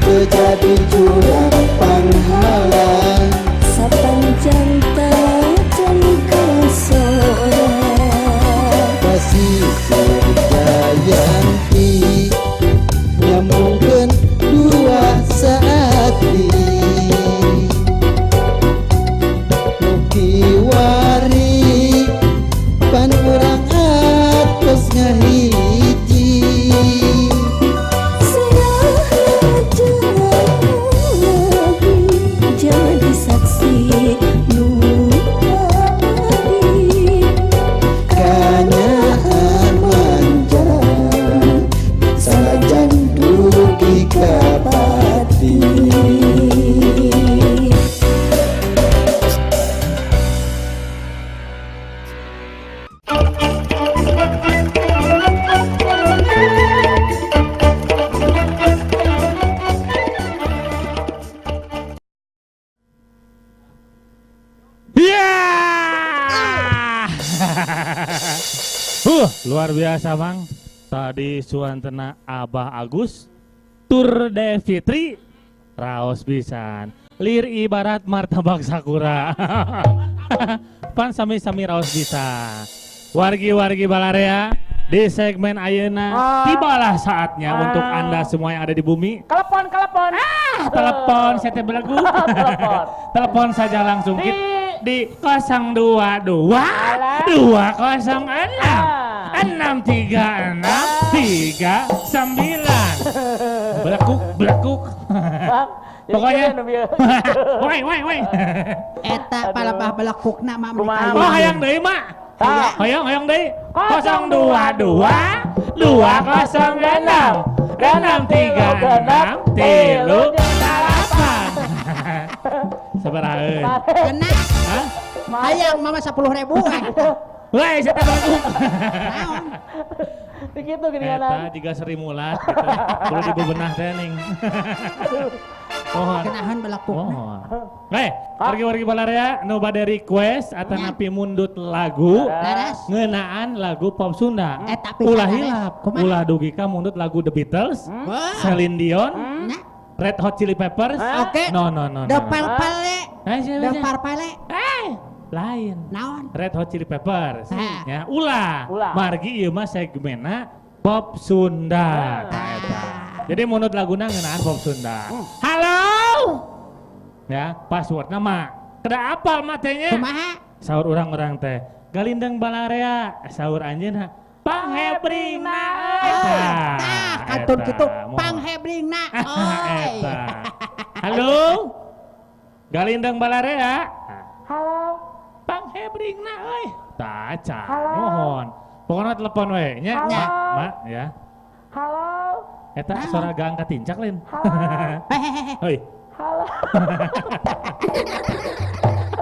Teu jadi jurang panghalang sapanjang tacan kasora Pasisir Jayanti nyambungkeun dua saati Mukiwari pan urang atos ngahiji Jadi saksi nu abadi Kanyahan manjang sanajan dugi ka pati. Ya. Luar biasa, Bang. Tadi suantena Abah Agus Tur Devitri raos pisan. Lir ibarat martabak sakura. Pan sami-sami raos bisa. Wargi-wargi Balarea di segmen ayeuna tibalah saatnya untuk Anda semua yang ada di bumi. Telepon, telepon. Telepon saya teh belagu. Telepon. Telepon saja langsung di 022 206 636 39. Belakuk, belakuk. Pokoknya. Woi, woi, woi. Eta palebah belakukna mah. Oh, hayang deui mak. Hayang, hayang deui. 022 206 636 38. Sabaraheun. Kena. Hah? Hayang mama 10.000. Woi, saya tak belakuk. Naon? Begitu gini Eta jiga Sri Mulat gitu. Kudu dibebenah teh ning. Mohon. Kenahan belakukna. Mohon. Hei, wargi-wargi Balarea nu bade request atanapi mundut lagu Laras. ngeunaan lagu pop Sunda. Eta pisan Ulah laras. hilap, Kumaha? ulah dugi ka mundut lagu The Beatles, Wah. Celine Dion, Nya. Red Hot Chili Peppers. Oke. No no no. The Purple. The Purple. Lain. Naon? Red Hot Chili Peppers. Ya, ulah. Margi ieu mah segmenna Pop Sunda. Eta. Jadi munut laguna ngeunaan pop Sunda. Halo. Ya, passwordna mah kada apal mah teh nya. Kumaha? Saur urang-urang teh. Galindeng balarea, saur anjeunna panghebringna euy. Tah, kantun kitu panghebringna euy. Halo. Galindeng balarea. Halo. Panghebringna euy. Tah, can mohon. Pokoknya telepon we nya, Mak, ya. Halo. Eta suara gang katincak lain. Hoi. Halo.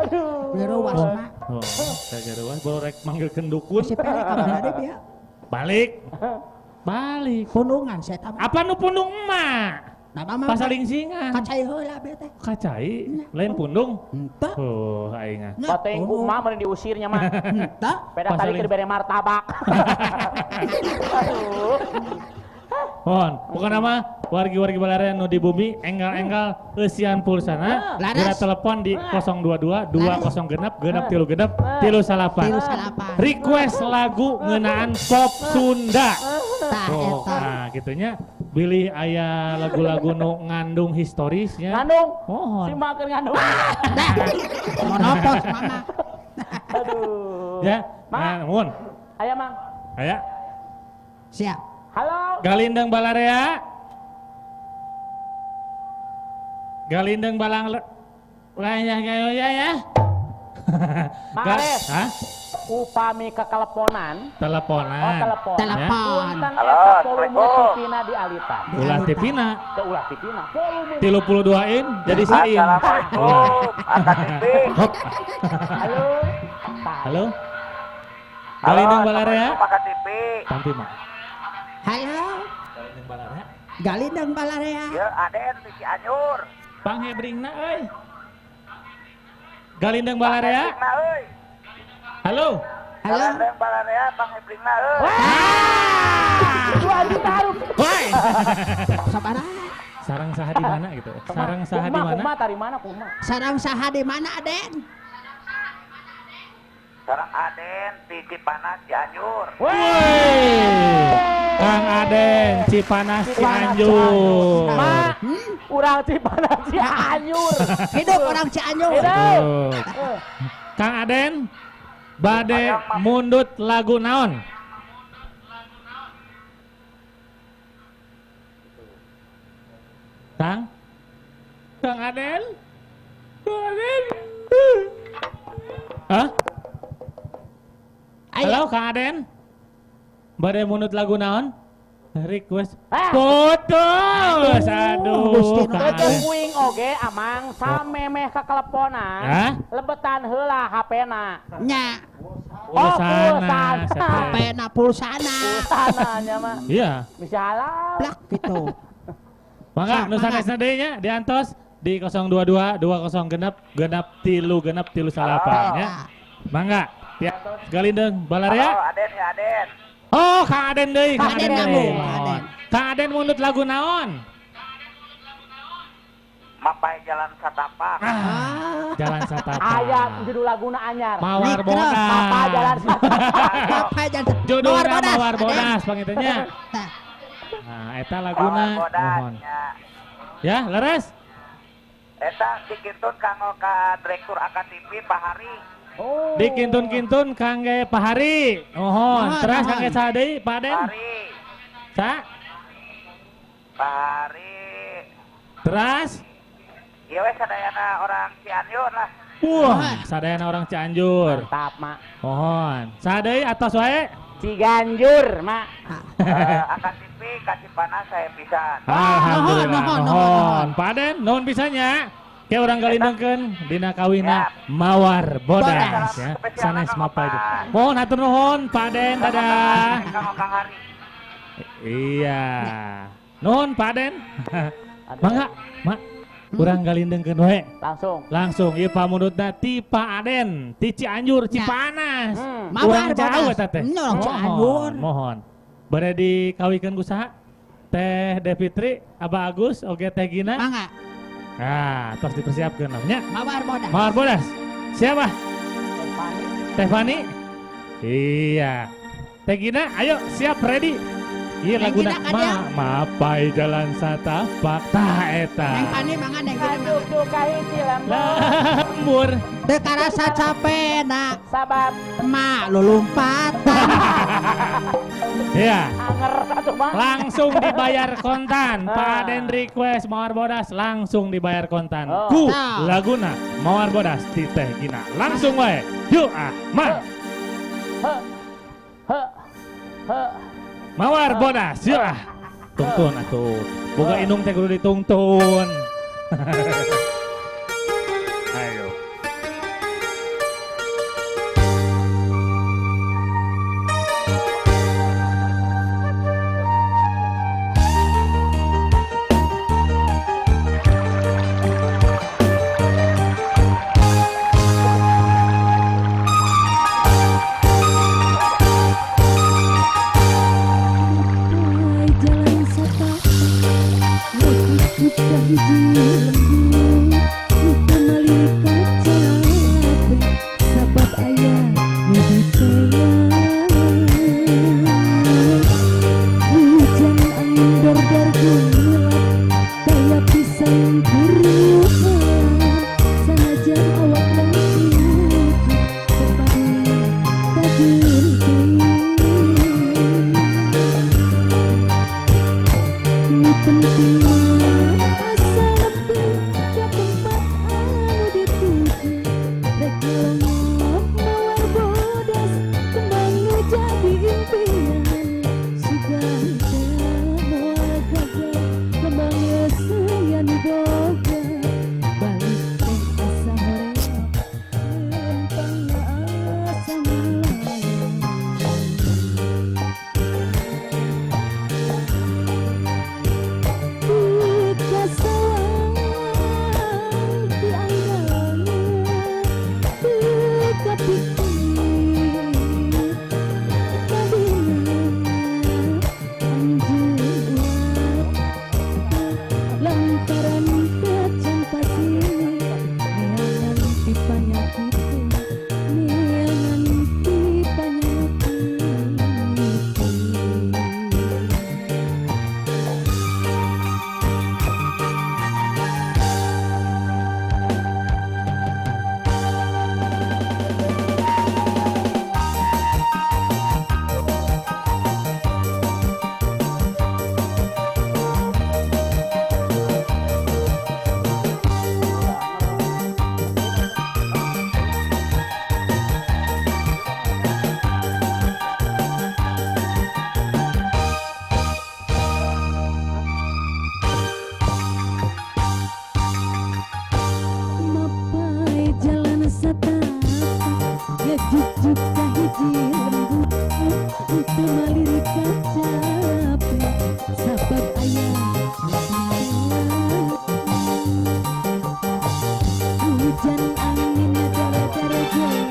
Aduh. Gerowas mah. Oh, saya gerowas baru rek manggilkeun dukun. Si Pele ka mana deui ya? Balik. Balik. Pundungan saya tah. Apa nu pundung emak? Nah, mama pasalingsingan. Kacai heula be teh. Kacai? Lain pundung? Henteu. Oh, aing. Bateng ku emak meureun diusirnya mah. Henteu. Beda tadi keur bere martabak. Aduh. Mohon, bukan nama wargi-wargi balarea nu di bumi enggal-enggal eusian pulsana geura telepon di 022 20 genep genep 3 genep 38. Request lagu ngeunaan pop Sunda. Oh, nah gitunya bilih aya lagu-lagu nu ngandung historisnya. Ngandung. Mohon. Si mah keur ngandung. Monopos mama. Aduh. Ya, nah, mohon. Aya Mang. Aya. Siap. Halo. Galindeng balarea. Galindeng balang ya ya ya. Mang Ares. Hah? Upami kekeleponan. Teleponan. Oh, telepon. Telepon. Halo, volume tipina di alitan. Ulah tipina. Teu ulah tipina. Volume 32 in jadi sain. Assalamualaikum. AKTP. Halo. Halo. Galindeng balarea. AKTP. Tampi mah. Halo. Galindeng balarea. Galindeng balarea. Ya, Aden di Cianjur. Panghebringna euy. Galindeng balarea. Halo. Halo. Galindeng balarea panghebringna euy. Wah. 2 juta rupiah. Woi. Sabaraha? Sarang saha di mana gitu? Sarang saha di mana? Kuma tari mana kuma? Sarang saha di mana, Aden? Sarang Aden di Cipanas Cianjur. Woi. Kang Aden Cipanas Cianjur. Ma, urang Cipanas Cianjur. Hidup orang Cianjur. Hidup. Kang Aden bade mundut lagu naon? Kang? Kang Aden? Kang Aden? Hah? Halo Kang Aden? Bade mundut lagu naon? Request putus. Aduh, Kang Aden. Kuing oge amang samemeh kakeleponan. Lebetan heula HP-na. Nya. Oh, pulsana. HP-na pulsana. Pulsana nya mah. Iya. Bisa halal. Plak gitu. Mangga nu sanesna deui nya diantos di 022 20 genep genep 3 genep 38 nya. Mangga diantos Galindeng balarea. Halo Aden ya Aden. Oh, Kang Aden deui, Kang Aden Aden. Kang Aden mundut lagu naon? Mapai Jalan Satapak. Jalan Satapak. Aya judul laguna anyar. Mawar Bodas. Mapai Jalan Satapak. Mapai Jalan. Judulna Mawar Bodas pangitanya. Nah, eta laguna mohon. Ya, leres. Eta dikintun kanggo ka direktur AKTP Pak Hari. Oh. Dikintun-kintun kangge Pak Hari. Mohon. Terus kangge saha deui, Pak Aden? Hari. Sa? Pak Hari. Terus? Ieu we sadayana orang Cianjur lah. Wah, sadayana orang Cianjur. Mantap, Mak. Mohon. Saha deui atos wae? Ciganjur, Mak. AKTP ka Cipanas saya pisan. Alhamdulillah. Mohon. Pak Aden, nuhun pisannya. Kayak orang galindengkeun dina kawina Mawar Bodas ya. Sanes mapa itu. Mohon hatur nuhun Pak Den, dadah. Iya. Nuhun Pak Den. Mangga, Mak. Urang galindengkeun we. Langsung. Langsung ieu pamundutna ti Pak Aden, ti Cianjur, Cipanas. Urang jauh eta teh. Urang Cianjur. Mohon. Bade dikawikeun ku saha? Teh Devitri, Abah Agus, oge Teh Gina. Mangga. Nah, tos dipersiapkeun namanya. Mawar Bodas. Mawar Bodas. Siapa? Teh Fani. Iya. Teh Gina, ayo siap ready. Iya Neng laguna Gina kan ya? mapai jalan satapak tah eta. Neng Fani mangga Neng Gina mangga. Ngajuk ka hiji lembur. Lembur. Teu karasa capena Sabab ma lulumpatan. Iya. anger atuh mah. Langsung dibayar kontan. Pak Aden request Mawar Bodas langsung dibayar kontan. Oh. Ku Tah. laguna Mawar Bodas ti Teh Gina. Langsung wae. Yuk ah, man. He. He. He. Mawar Bodas, yuk ah. Tungtun atuh. Boga indung teh kudu ditungtun. Ayo. Mapai jalan satapak ngajuk ka hiji lembur teu malih kacape sabab aya nu diteang hujan angin dordor gulap daya pisan kuruhan sanajan awak langcut tepati kagunting. Nu penting mah asa nepi ka tempat anu dituju rek ngalongok mawar bodas kembang nu jadi impian sugan teh moal gagal kembang yeuseuyan boga balik teh asa hoream lempang asa melayang. Ka sawang ti anggalna teu kapikir kabina anjeun ulah lantaran kacan pasir neangan ti panyakit neangan ti panyakit. Mapai jalan satapak ngajuk-juk ka hiji lembur teu malir kacape sabab aya hujan angin dara-dara gelap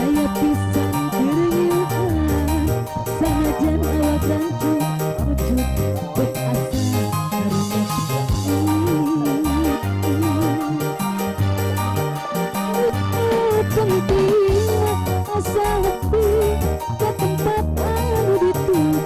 aya pisan keur sanajan awak rangcut ucut bet asa karunya. Penting asa nepi ka tempat anu dituju.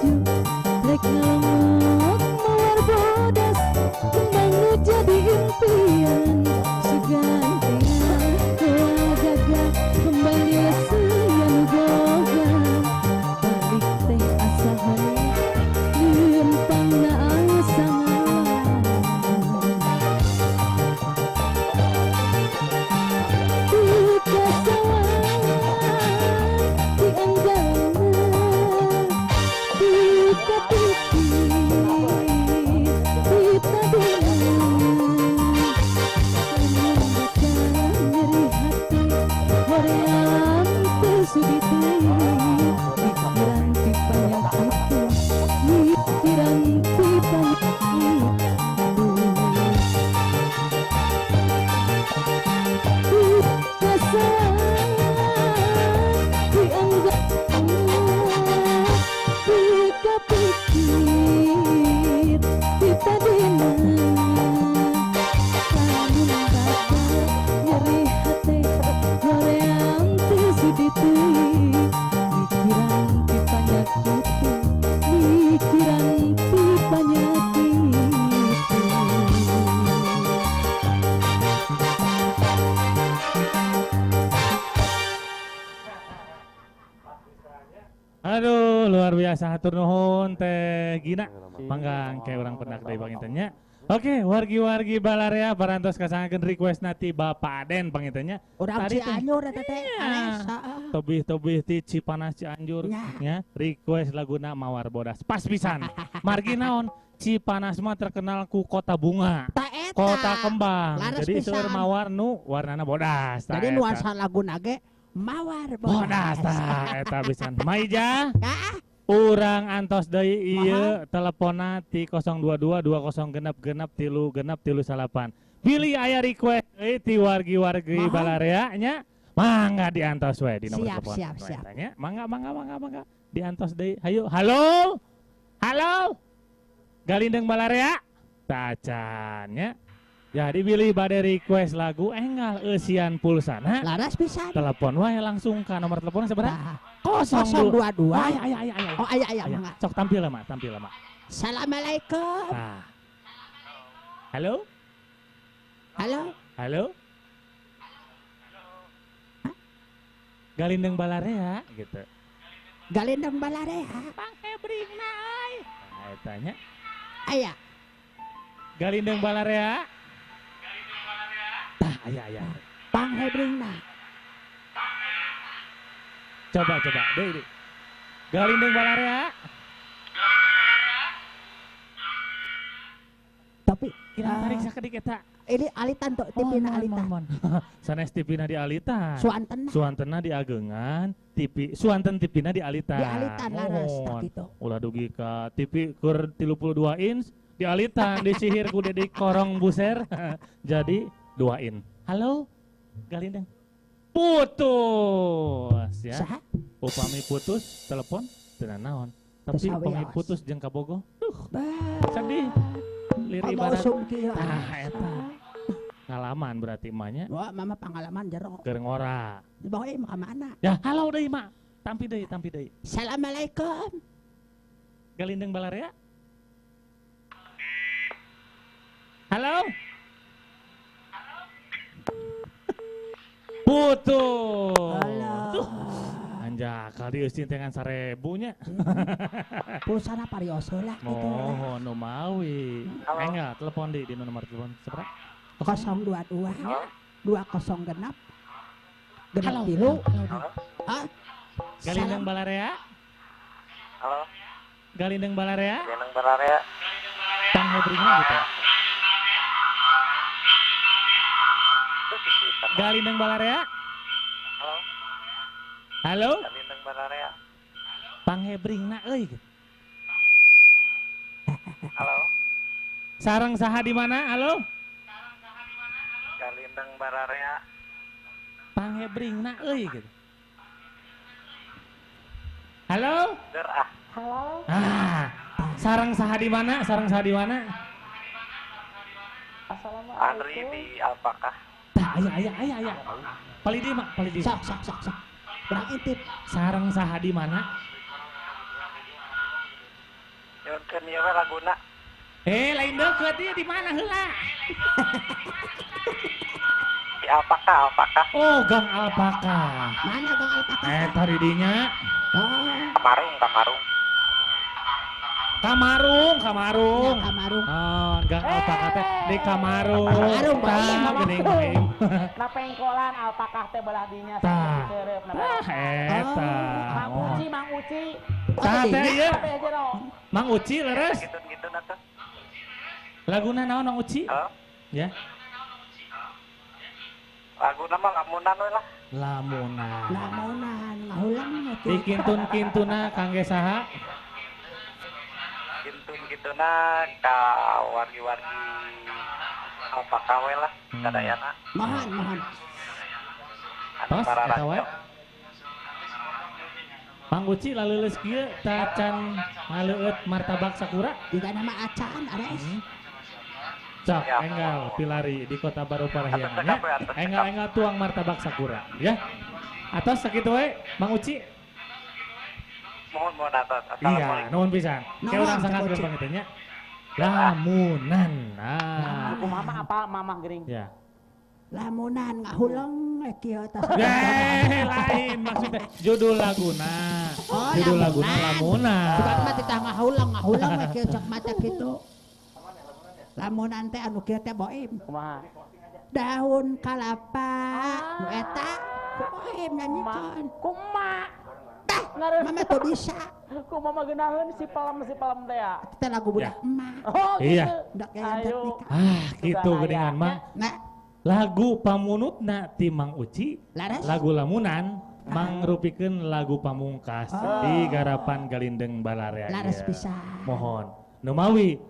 Luar biasa hatur nuhun Teh Gina. Mangga engke urang pendak deui panginten nya. Oke, wargi-wargi Balarea parantos kasangakeun request ti Bapak Aden panginten nya. Urang Cianjur eta teh. Tebih-tebih ti Cipanas Cianjur nya, request laguna Mawar Bodas. Pas pisan. Margi naon? Cipanas mah terkenal ku kota bunga. Kota kembang. Jadi seueur mawar nu warnana bodas. Jadi nuansa laguna ge Mawar Bodas. Bodas tah eta pisan. Maija. Urang antos deui ieu teleponna ti 022 20 genep genep 3 genep 3 9. Bilih aya request euy ti wargi-wargi Balarea nya, mangga diantos we di nomor telepon. Siap, siap, siap. Mangga mangga mangga mangga diantos deui. Hayu, halo. Halo. Galindeng Balarea. Tacan nya. Jadi bilih bade request lagu enggal eusian pulsana. Laras pisan. Telepon wae langsung ka nomor telepon sabaraha? 022. Aya aya aya aya. Oh aya aya mangga. Sok tampil mah, tampil mah. Assalamualaikum. Nah. Halo? Halo? Halo? Galindeng Balarea gitu. Galindeng Balarea. Panghebringna euy. Nah eta nya. Aya. Galindeng Balarea. Tah, aya aya. Panghebringna. Coba coba, deui deui. Galindeng Balarea. Tapi kira tarik sakedik eta. Ini alitan tuh, tipina alitan. Sanes tipina di alitan. Suantena. Suantena di agengan, tipi suanten tipina di alitan. Di alitan laras tah kitu. Ulah dugi ka tipi keur 32 inch di alitan disihir ku Dedi korong buser jadi 2 in. Halo Galindeng. Putus ya. Saha? Upami putus telepon teu naon. Tapi upami putus jeung kabogoh. Sedih. Liri barat. Tah eta. Ngalaman berarti emaknya. Wah, mama pengalaman jero. Keur ngora. Dibawa mah ka mana? Ya, halo deui mak. Tampi deui, tampi deui. Assalamualaikum. Galindeng Balarea. Halo? Putus. Halo. Anjakal dieusin dengan 1000 nya. Pulsana parios heula kitu. Oh, nu mawi. Enggal telepon deui di nomor telepon sabaraha? 022 20 genep genep 3. Hah? Galindeng Balarea? Halo. Galindeng Balarea? Galindeng Balarea. Panghebringna gitu. Galindeng Balarea? Halo. Halo? Galindeng Balarea. Panghebringna euy. Halo. Sareng saha di mana? Halo? Galindeng Balarea. Panghebringna euy gitu. Halo? Der ah. Halo. Ah, sareng saha di mana? Sareng saha di mana? Assalamualaikum. Andri di Alpaka. Tah, aya aya aya aya. Palidi mak, palidi. Sok sok sok sok. Urang intip. Sareng saha di mana? Nyuhunkeun ieu we laguna. Lain deukeut ieu di mana heula? Di Alpaka, Alpaka. Oh, Gang Alpaka. Mana Gang Alpaka? Eta di dinya. Oh. Kamarung, Kamarung. Kamarung, Kamarung. Ya, Kamarung. Oh, Gang Alpaka teh di Kamarung. Kamarung, tah geuning aing. Na pengkolan Alpaka teh belah dinya Tah. sakeureup na. Tah eta. Mang Uci, Mang Uci. Tah teh ieu. Mang Uci leres. Gitu-gitu atuh. Laguna naon Mang Uci? Halo? Ya. Laguna mah lamunan we lah. Lamunan. Lamunan, ngahulang atuh. Di kintun-kintuna kangge saha? Kintun-kintuna ka wargi-wargi Alpaka we lah, sadayana. Mohon, mohon. Tos eta wae. Mang Uci laleuleus kieu tacan ngaleueut martabak sakura. Juga nama acan ares. Cok, enggal pilari di Kota Baru Parahyangan ya. Enggal-enggal tuang martabak sakura ya. Atos sakitu we Mang Uci. Mohon mohon atos. Iya, nuhun pisan. Ke urang sangat banget nya. Lamunan. Nah. Kumaha mah apa mamah gering? Ya. Lamunan ngahuleng kieu tas. Lain maksudnya judul laguna. Oh, Judul laguna Lamunan. Suka mah titah ngahulang ngahulang we kieu cek mata kitu. Lamunan teh anu kieu teh Boim. Kumaha? Daun kalapa nu eta ku Boim nyanyikan. Kumaha? Tah, mama tuh bisa. Kumaha mah geunaheun si palem teh ya. Eta lagu budak emak. Oh, gitu. Iya. Budak yang Ayo. nikah. Ah, gitu geuningan mah. Nah, Lagu pamunutna ti Mang Uci, Laras. lagu Lamunan mangrupikeun lagu pamungkas di garapan Galindeng Balarea. Laras ieu. pisan. Mohon. Numawi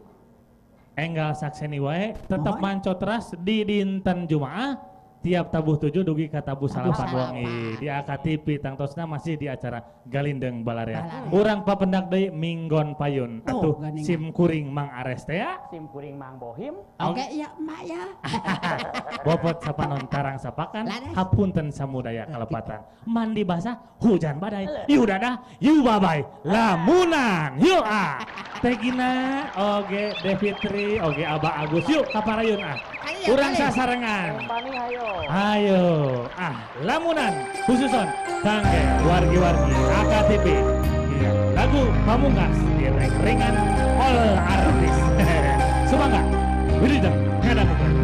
enggal sakseni wae tetep Mohon. manco teras di dinten Jumaah tiap tabuh 7 dugi ka tabuh Tabuh 8 wengi di AKTV tangtosna masih di acara Galindeng Balarea. Balarea. Urang papendak deui minggon payun Tuh, atuh geuningan. sim kuring Mang Ares teh ya. Sim kuring Mang Bohim. Oke ya emak ya. Bobot sapanon tarang sapakan Laras. hapunten samudaya kalepatan mandi basah hujan badai yudadah yubabay lamunan yuk ah Teh Gina oge Devitri oge Abah Agus yuk kaparayun ah Ayo, urang ayo. sasarengan Pani ayo. ayo ah lamunan khususon kangge wargi-wargi AKTP iya lagu pamungkas di ringan all artis sumangga wilujeng ngadangukeun.